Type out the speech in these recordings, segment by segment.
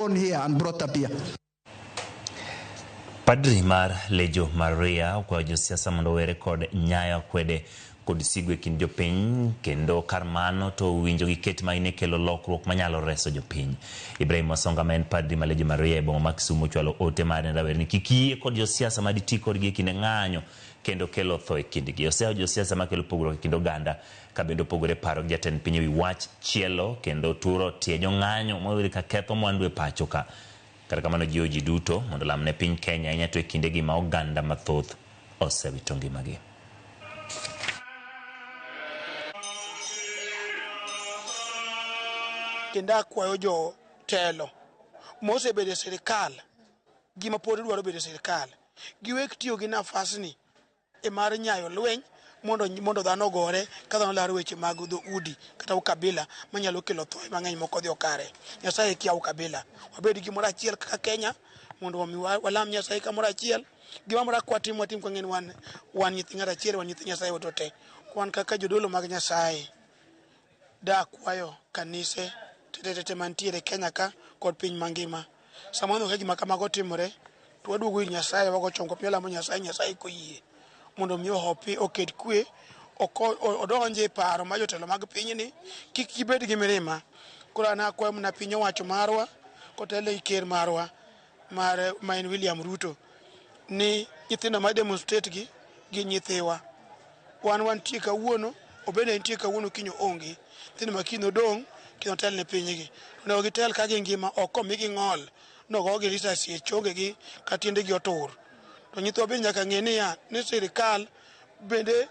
Born here and brought up here. Padri mar Lejo Maria okwayo josiasa mondo owere kod nyayo akwede kod sigu e kind jopiny kendo kar mano to owinjo giket maino e kelo lokruok manyalo reso jopiny. Ibrahim Wasonga ma en padri ma Lejo Maria e boma ma Kisumu ochwalo ote mare ne rawerni kik yie kod josiasa ma diti kodgi e kinde ng'anyo kendo kelo tho e kindgi. Oseho josiasa makelo pogruok e kind oganda ka bende opogore paro gi jatend piny ewi wach chielo kendo turo tie jong'anyo moyudi ka ketho mwandu e pacho ka. Kata kamano jiwo ji duto mondo olam ne piny Kenya ahinya to e kindegi ma oganda mathoth osewito ngimagi. Kendo akwayo jotelo mosebedo e sirikal gi mapod dwaro bedo e sirikal giwek tiyo gi nafasni e mar nyayo lweny mondo mondo dhano ogore ka dhano laro weche mag dhoudi kata ukabila manyalo kelo thoe mang'eny mok odhi okare. Nyasaye kia ukabila. Wabed gimoro achiel kaka Kenya mondo omi walam Nyasaye kamoro achiel. Gimoro amora kwatimo watim kwang'e ni wan wan nyithi ng'at achiel, wan nyithi Nyasaye waduto te. Wan kaka jodolo mag Nyasaye, dakwayo kanise tetetete mantiere Kenya ka kod piny mangima. Sama waneno ka gima kamago timore, to waduogo ir Nyasaye, wago chongwa piny walamo Nyasaye, Nyasaye koyie mondo mi ohopi, oket kwe, odonje e paro mar jotelo mag pinyni, kik gibed gi mirima. Koro an akwayo mana piny owacho marwa kotelne gi ker marwa mar ma en William Ruto ni nyithindo ma demonstrate gi gin nyithiwa. Wan wantie kawuono, obende entie kawuono kiny oonge. Nyithindo ma kiny nodong' kiny otel ne pinygi. Onego gitel ka gingima ok komigi ng'ol nogogi risasi e chongegi ka tiendegi otur. To nyithiwa bende nyaka ng'e niya, ni sirikal bende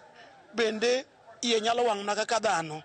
bende iye nyalo wang' mana kaka dhano.